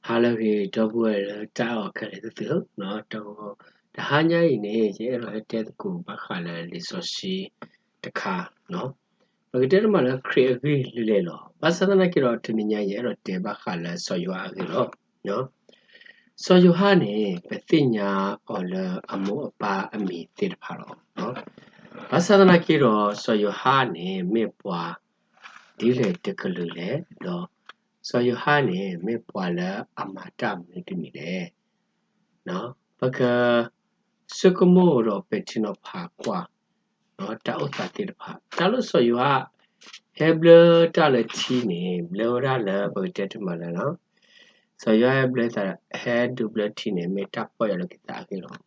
ဟါလၢအဂ့ၤ ဒီပုၢ်ဝဲၢ်လၢတၢ်အဲၣ်အီၤခဲလၢာ်သ့ၣ်ဧၢ, တဟါညါအံၤန့ၣ် ယအဲၣ်ဒိးဟဲတဲသကိးဘၣ်ဃးလၢလံာ်စီဆှံတခါ, ပကတဲတမံၤလၢခရံာ်အဂ့ၢ်လၢလဲၣ်လီၤ. ဘၣ်ဆၣ်သနာ်က့ဒီး တနံၤညါယအဲၣ်ဒိးတဲဘၣ်ဃးလၢစီၤယိၤဟၣ်အဂ့ၢ်လီၤ. စီၤယိၤဟၣ်န့ၣ် ပသ့ၣ်ညါအီၤလၢအမိၢ်အပၢ်အမံၤသ့ၣ်တဖၣ်လီၤ. ဘၣ်ဆၣ်သနာ်က့ဒီး စီၤယိၤဟၣ်န့ၣ် မ့ၢ်ပှၤဒ်လဲၣ်တကလုာ်လဲၣ်, ဒီးစီၤယိၤဟၣ်န့ၣ် မ့ၢ်ပှၤလၢအမၤတၢ်မနုၤတမံၤလဲၣ်. ပကဆိကမိၣ်ဒီးပဲာ်ထံနီၤဖးကွၢ် တၢ်အိၣ်သးသ့ၣ်တဖၣ်, တၢ်လၢစီၤယိၤဟၣ် ဟဲဘျၢတၢ်လၢထံန့ၣ် ဘျၢဝဲဒၣ်လၢပကတဲတမံၤလၢ စီၤယိၤဟၣ်ဟဲဘျၢသး ဟဲဒုးဘျၢထံန့ၣ် မ့ၢ်တၢ်ပီၢ်ယၢ်လီၤက့ၤသးအဂ့ၢ်လီၤ.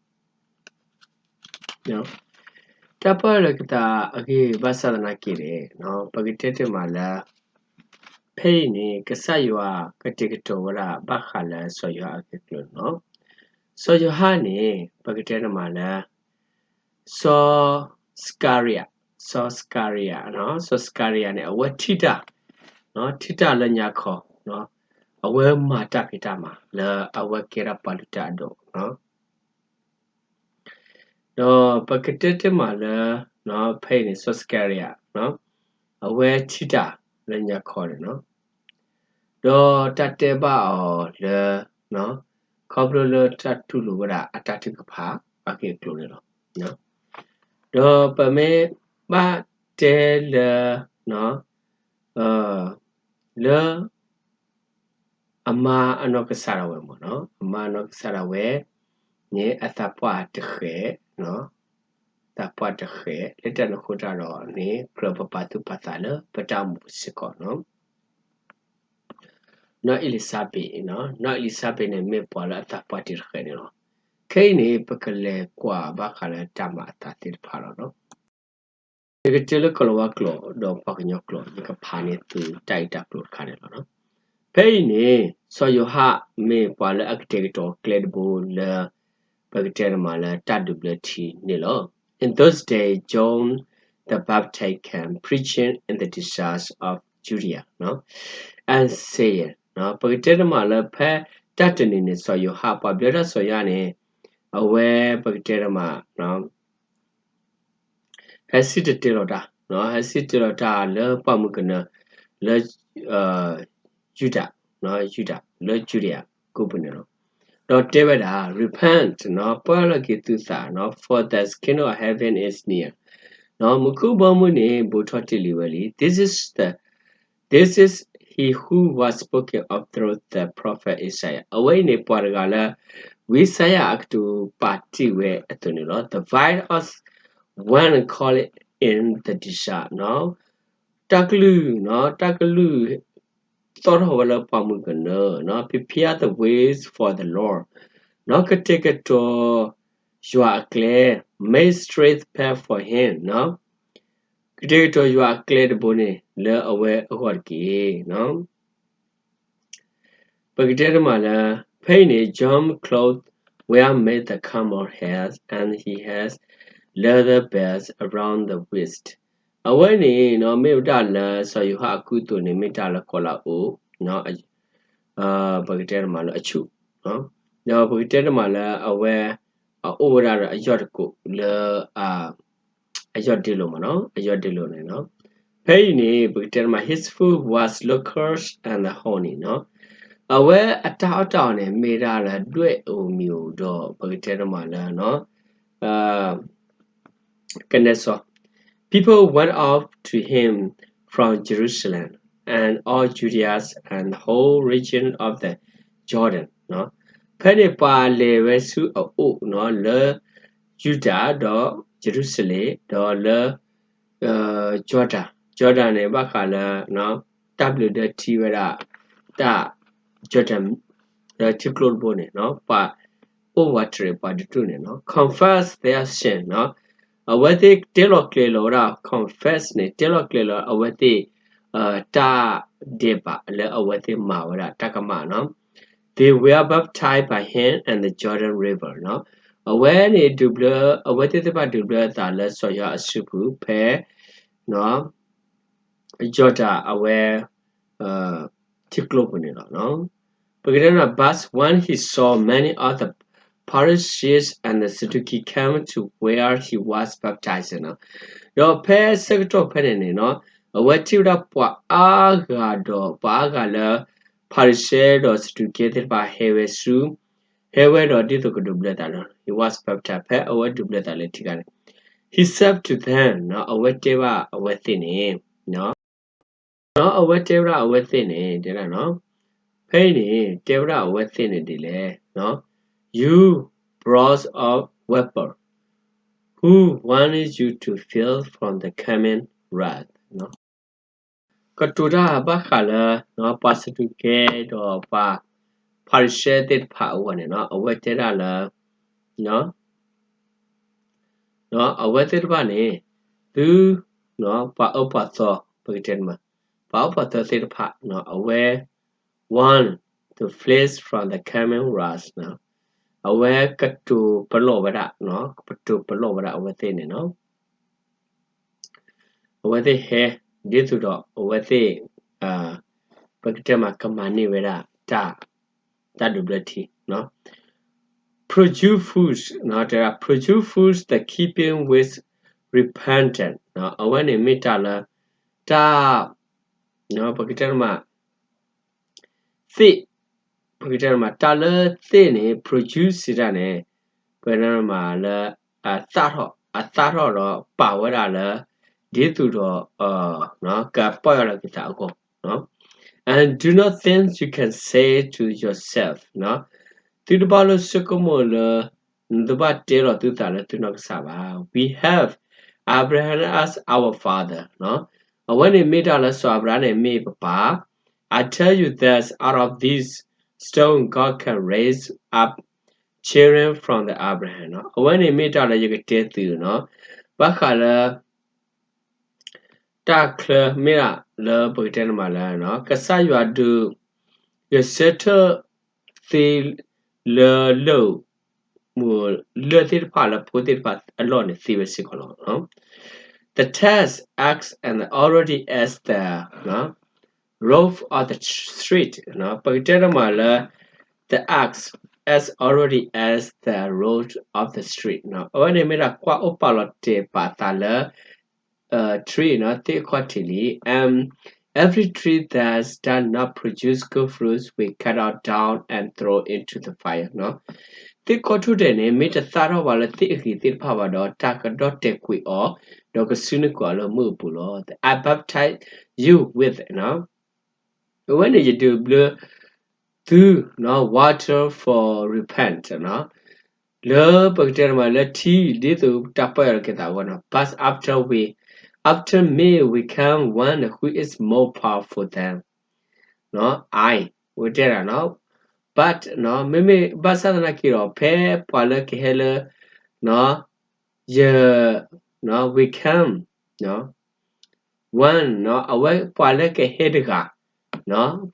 တၢ်ပီၢ်ယၢ်လီၤက့ၤသးအဂ့ၢ် ဘၣ်ဆၣ်သနာ်က့န့ၣ် ပကတဲတမံၤလၢ ဖဲအံၤန့ၣ် ကစၢ်ယွၤကတဲာ်ကတီၤဝဲဒၣ်ဘၣ်ဃးလၢစီၤယိၤဟၣ်အဂ့ၢ်အကျိၤန့ၣ်လီၤ. စီၤယိၤဟၣ်န့ၣ် ပကတဲတမံၤလၢ စီၤစကၤရယၤ, စီၤစကၤရယၤ, စီၤစကၤရယၤန့ၣ် အဝဲထံၣ်တၢ်, ထံၣ်တၢ်လၢညါခီ, အဝဲမၤတၢ်ဖံးတၢ်မၤလၢအဝဲကဲဒၣ်ပှၤလုၢ်တၢ်အဒိၣ် ဒီးပကတဲတမံၤလၢ ဖဲအံၤန့ၣ် စီၤစကၤရယၤ အဝဲထံၣ်တၢ်လၢညါခီန့ၣ်လီၤ. ဒီးတၢ်တဲဘၣ်အီၤလၢ ခီဖျိလၢတၢ်တူၢ်လိာ်ဝဲဒၣ်အတၢ်ထုကဖၣ်အဂ့ၢ်အကျိၤန့ၣ်လီၤ. ဒီးပမ့ၢ်ဘၣ်တဲလၢ လၢ အမါအနီၢ်ကစၢ်ဒၣ်ဝဲမ့ၢ်နီၤ, အမါအနီၢ်ကစၢ်ဒၣ်ဝဲန့ၣ် အသးပှၢ်တဃဲး, သးပှၢ်တဃဲး လၢတၢ်န့ၣ်အဃိတၢ်ဒီးန့ၣ် ကြၢးပပာ်သူၣ်ပာ်သးလၢပတၢ်အိၣ်မူပူၤစ့ၢ်ကီးနီၤ. နီၢ်အ့လံၤစါဘ့း, နီၢ်အ့လံၤစါဘ့းန့ၣ် မ့ၢ်ပှၤလၢအသးပှၢ်တ့ၢ်တဃဲးန့ၣ်လီၤ. ခဲအံၤန့ၣ် ပကလဲၤကွၢ်ဘၣ်ဃးလၢတၢ်မၤအသးသ့ၣ်တဖၣ်လီၤနီၤ. ယကတဲလၢကိၤလၤဝါကျိာ်ဒီးပှၤကညီကျိာ် ယကဖးန့ၢ်သုတၢ်ဂ့ၢ်တၢ်ကျိၤတခါန့ၣ်လီၤ. ဖဲအံၤန့ၣ် စီၤယိၤဟၣ်မ့ၢ်ပှၤလၢအကတဲာ်ကတီၤကျဲတဘိလၢ ပကတဲတမံၤလၢတၢ်ဒုးဘျၢထံန့ၣ်လီၤ. In those days, John the Baptist came preaching in the deserts of Judea, နီၤ, and saying, ပကတဲတမံၤလၢဖဲတၢ်တနံၤန့ၣ် စီၤယိၤဟၣ် ပှၤဘျၢတၢ်စီၤယိၤဟၣ်န့ၣ် အဝဲပကတဲတမံၤ ဟဲစံၣ်တဲၤတဲလီၤတၢ်, ဟဲစံၣ်တဲၤတဲလီၤတၢ်လၢပှၢ်မုၢ်ကနၢ လၢ ယူဒၤ, ယူဒၤ လၢ Judea ကိးပူၤန့ၣ်လီၤ. ဒီးတဲဝဲဒၣ် Repent, ပီၢ်ယၢ်လီၤက့ၤသုသး, for the kingdom of heaven is near. မူခိၣ်ဘီမုၢ်န့ၣ် ဘူးထီၣ်တ့ၢ်လံဝဲလံ. This is the, this is he who was spoken of through the prophet Isaiah. အဝဲအံၤန့ၣ် ပှၤတဂၤလၢ ဝံယၡါယၤအကတိၤပာ်တ့ၢ်ဝဲအသိးန့ၣ်လီၤ. The voice of one calling in the desert, တၢ်ကလုၢ်, တၢ်ကလုၢ် သီၣ်ထီၣ်ဝဲလၢပှၢ်မုၢ်ကနၢ, Prepare the ways for the Lord, ကတဲာ်ကတီၤယွၤအကျဲ, Make straight path for him, ကတဲာ်ကတီၤယွၤအကျဲတဘိန့ၣ် လၢအဝဲအဂီၢ်တက့ၢ်. ပကတဲတမံၤလၢ ဖဲအံၤန့ၣ် John clothed were made the camel hair, and he has leather belts around the waist. အဝဲန့ၣ် မ့ၢ်ဝဲဒၣ်လၢစီၤယိၤဟၣ်အကူအသိးန့ၣ် မ့ၢ်တၢ်လၢကီၤလၤအိၣ်, ပကတဲတမံၤလၢအဆူၣ်, ဒီးပကတဲတမံၤလၢအဝဲ အအိၣ်ဝဲဒၣ်ဒီးအယီၢ်တကိးလၢ အယီၢ်ဒ့လိာ်မ့ၢ်နီၤ, အယီၢ်ဒ့လိာ်န့ၣ်နီၤ. ဖဲအံၤန့ၣ် ပကတဲတမံၤ his food was locusts and honey နီၤ. အဝဲအတၢ်အီၣ်တၢ်အီန့ၣ် မ့ၢ်ဒၣ်လၢဒွဲၣ်ဧိၤမံၤဧိၤဒီး ပကတဲတမံၤလၢ ကနဲစီ People went up to him from Jerusalem and all Judea and the whole region of the Jordan. ဖဲန့ၣ်ပှၤလဲၤဝဲဆူအအိၣ်နီၤ လၢ ယူဒၤ ဒီးယရူၤၡလ့ၣ် ဒီးလၢ Jordan, Jordan န့ၣ် ဘၣ်ဃးလၢ တၢ်ဘျုးဒၢထံဝဲဒၣ် တၢ် Jordan လၢထံကျိတဘိန့ၣ် ပှၤအိၣ်ဝးတရံးပှၤတဒူၣ်န့ၣ် confess their sin နီၤ. အဝဲသ့ၣ်တဲလီၤကျဲၤလီၤဝဲဒၣ် confess န့ၣ် တဲလီၤကျဲၤလီၤအဝဲသ့ၣ် တၢ်ဒဲးဘးလၢအဝဲသ့ၣ်မၤဝဲဒၣ်တၢ်ကမၣ်နီၤ. They were baptized by him in the Jordan River နီၤ. အဝဲန့ၣ်ဒုးဘျၢ အဝဲသ့ၣ်တဖၣ်ဒုးဘျၢအသးလၢစီၤယိၤဟၣ်အစုပူၤဖဲ Jordan အဝဲ ထံကျိပူၤန့ၣ်လီၤ. ပကတဲန့ၣ် but when he saw many of the Pharisees and the Sadducees came to where he was baptizing နီၤ, ဒီးဖဲဆၢကတီၢ်ဖဲန့ၣ်န့ၣ်နီၤ, အဝဲထံၣ်ဝဲဒၣ်ပှၤအါဂၤဒီး ပှၤအါဂၤလၢ ဖၤရံၤၡဲဒီးစဒူးကဲသ့ၣ်တဖၣ်ဟဲဝဲဆူ ဟဲဝဲဒီးဒ်သိးကဒိးဘျၢသးလီၤ. He was baptized ဖဲအဝဲဒိးဘျၢသးလၢထံဂၤန့ၣ်, he said to them နီၤ, အဝဲတဲဘၣ်အဝဲသ့ၣ်န့ၣ် နီၤ, အဝဲတဲဝဲဒၣ်အဝဲသ့ၣ်န့ၣ် တဲဒၣ်နီၤ, ဖဲအံၤန့ၣ် တဲဝဲဒၣ်အဝဲသ့ၣ်န့ၣ်ဒ်လဲၣ်, you brood of vipers, who warned you to flee from the coming wrath ကတိၤတၢ်ဘၣ်ဃးလၢ ပှၤစဒူးကဲဒီးပှၤဖၤရံၤၡဲသ့ၣ်တဖၣ်အဂီၢ်န့ၣ်နီၤ, အဝဲတဲဒၣ်လၢ အဝဲသ့ၣ်တဖၣ်န့ၣ် သု ပှၤအၢပှၤသီ ပကတဲမး ပှၤအၢပှၤသီသ့ၣ်တဖၣ် အဝဲ want to flee from the coming wrath အဝဲကတိၤပလီၢ်ဝဲဒၣ် ကတိၤပလီၢ်ဝဲဒၣ်အဝဲသ့ၣ်န့ၣ်နီၤ အဝဲသ့ၣ်ဟဲ ဒ်သိးဒီးအဝဲသ့ၣ် ပကတဲမးကမၤန့ၢ်ဝဲဒၣ် တၢ်ဒိးဘျၢထံ produce fruits တဲ produce fruits that keeping with repentance အဝဲန့ၣ်မ့ၢ်တၢ်လၢ တၢ် ပကတဲမး သ့ၣ် ပကတဲမး တၢ်လၢသ့ၣ်န့ၣ် produce စံးတၢ်န့ၣ် ပကတဲမးလၢ အသၣ်ထီၣ် အသၣ်ထီၣ်ဒီးပာ်ဝဲဒၣ်လၢ ဒ်သိးဒီး ကပီၢ်ယၢ်လီၤက့ၤသးအဂီၢ် And do not think you can say to yourself သုတဘၣ်လၢဆိကမိၣ်လၢ နတဘၣ်တဲလီၤသုသးလၢသုနီၢ်ကစၢ်ဘၣ် We have Abraham as our father အဝဲန့ၣ်မ့ၢ်တၢ်လၢစီၤအၤဘြၤဟၣ်န့ၣ်မ့ၢ်ပပၢ် I tell you that out of this stone God can raise up children from the Abraham အဝဲန့ၣ်မ့ၢ်တၢ်လၢယကတဲသုနီၤ ဘၣ်ဃးလၢ တၢ်ချၢမ့ၢ်ဒၣ်လၢပကတဲန့ၣ်မးလၢ ကစၢ်ယွၤဒုး ဂဲၤဆၢထၢၣ်သ့လၢလၢၢ် လၢၢ်သ့ၣ်တဖၣ်လၢဖိသ့ၣ်တဖၣ်အလီၢ်န့ၣ်သ့ဝဲစ့ၢ်ကီးလီၤ. The tax acts and already as the road of the street ပကတဲန့ၣ်မးလၢ the axe as already as the road of the street အဝဲန့ၣ်မ့ၢ်ဒၣ်ကွၢ်အိၣ်ပာ်လီၤတဲာ်ပာ်သးလၢ tree သ့ၣ်ခီၣ်ထံးလံ and every tree that does not produce good fruits we cut out down and throw into the fire သ့ၣ်ခီၣ်ထံးဒဲးန့ၣ် မ့ၢ်တသၣ်ထီၣ်ဘၣ်လၢသ့ၣ်အဂံၤသ့ၣ်တဖၣ်ဘၣ်ဒီး တၢ်ကဒီၣ်တဲာ်ကွံာ်အီၤ ဒီးကစုနုာ်ကွံာ်အီၤလၢမုၢ်အပူၤလီၤ. I baptize you with အဝဲန့ၣ်ယဒုးဘျၢ သု water for repent လၢပကတဲတမးလၢထံ ဒ်သိးတၢ်ပီၢ်ယၢ်လီၤက့ၤသးအဂီၢ်နီၤ but after we after me we come one who is more powerful than I ဝဲတဲဒၣ်နီၤ but မ့မ့ၢ်ဘၣ်ဆၣ်သနာ်က့ဒီး ဖဲပှၤလၢကဟဲလၢ ယ we come one အဝဲပှၤလၢကဟဲတဂၤ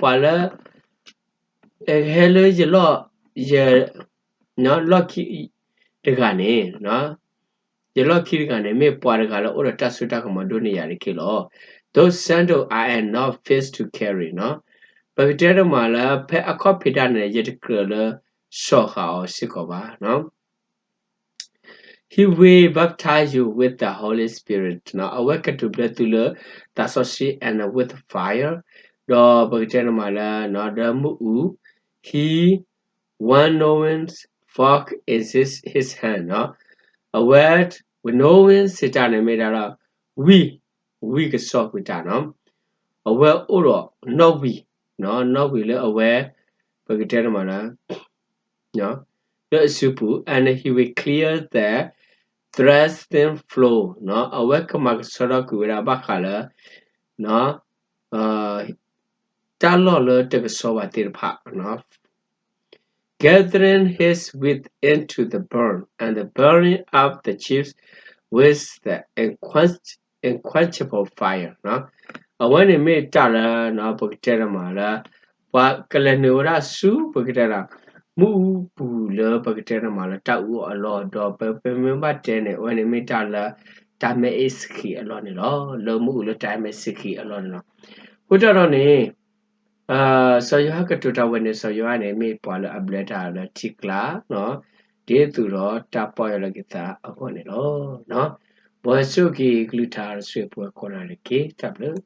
ပှၤလၢ ဟဲလၢယလီၢ် ယ လီၢ်ခံတဂၤန့ၣ် ယလီၢ်ခံတဂၤန့ၣ် မ့ၢ်ပှၤတဂၤလၢအိၣ်ဒီးတၢ်စိတၢ်ကမီၤဒိၣ်န့ၢ်ယၤတက့ၢ်လီၤ. Those sandals I am not fit to carry ပကတဲတမးလၢ ဖဲအခီၣ်ဖံးတၢ်န့ၣ် ယတကြၢးလၢ စီၤဃာ်အီၤစ့ၢ်ကီးဘၣ် He will baptize you with the Holy Spirit အဝဲကတိၤဘျၢသုလၢ သးစီဆှံ and with fire ဒီးပကတဲတမးလၢ ဒီးမုၢ်အူ He winnowing fork in his hand အဝဲ winnowing စံးတၢ်န့ၣ်မ့ၢ်ဒၣ်လၢ ဝံၣ် ဝံၣ်ကစီၣ်ကွံာ်တၢ်နီၤ အဝဲအိၣ်ဒီးနီၣ်ဝံၤ နီၣ်ဝံၤလၢအဝဲ ပကတဲတမးလၢ လၢအစုပူၤ and he will clear the threshing floor အဝဲကမၤကဆှီထီၣ်ကွံာ်ဝဲဒၣ်ဘၣ်ဃးလၢ တၢ်လီၢ်လၢတကဆှီဘၣ်သ့ၣ်တဖၣ် gathering his wheat into the barn and burning up the chaff with the unquenchable fire အဝဲန့ၣ်မ့ၢ်တၢ်လၢ ပကတဲတမးလၢ ပှၤကလဲၤနုာ်ဝဲဒၣ်ဆူ ပကတဲဒၣ် မုၢ်အူပူၤလၢပကတဲတမးလၢတၢ်အူအီၣ်အလီၢ် ဒီးပမ့ၢ်ဘၣ်တဲန့ၣ် အဝဲန့ၣ်မ့ၢ်တၢ်လၢ တၢ်မဲအ့ၣ်စဃံးအလီၢ်န့ၣ်လီၤ. လၢမုၢ်အူလၢတၢ်မဲစဃံးအလီၢ်န့ၣ်လီၤ. အဃိတၢ်ဒီးန့ၣ် စီၤယိၤဟၣ်ကတိၤတၢ်ဝဲန့ၣ် စီၤယိၤဟၣ်န့ၣ် မ့ၢ်ပှၤလၢအဘျၢတၢ်လၢထံကျါ ဒ်သိးဒီးတၢ်ပီၢ်ယၢ်လီၤက့ၤသးအဂီၢ်န့ၣ်လီၤ. မ်အဆိၣ်ဂ့ၤက့ၤကလုၢ်ကထါတစဲးဖိကိးဂၤဒဲးတက့ၢ်. တၢ်ဘျုး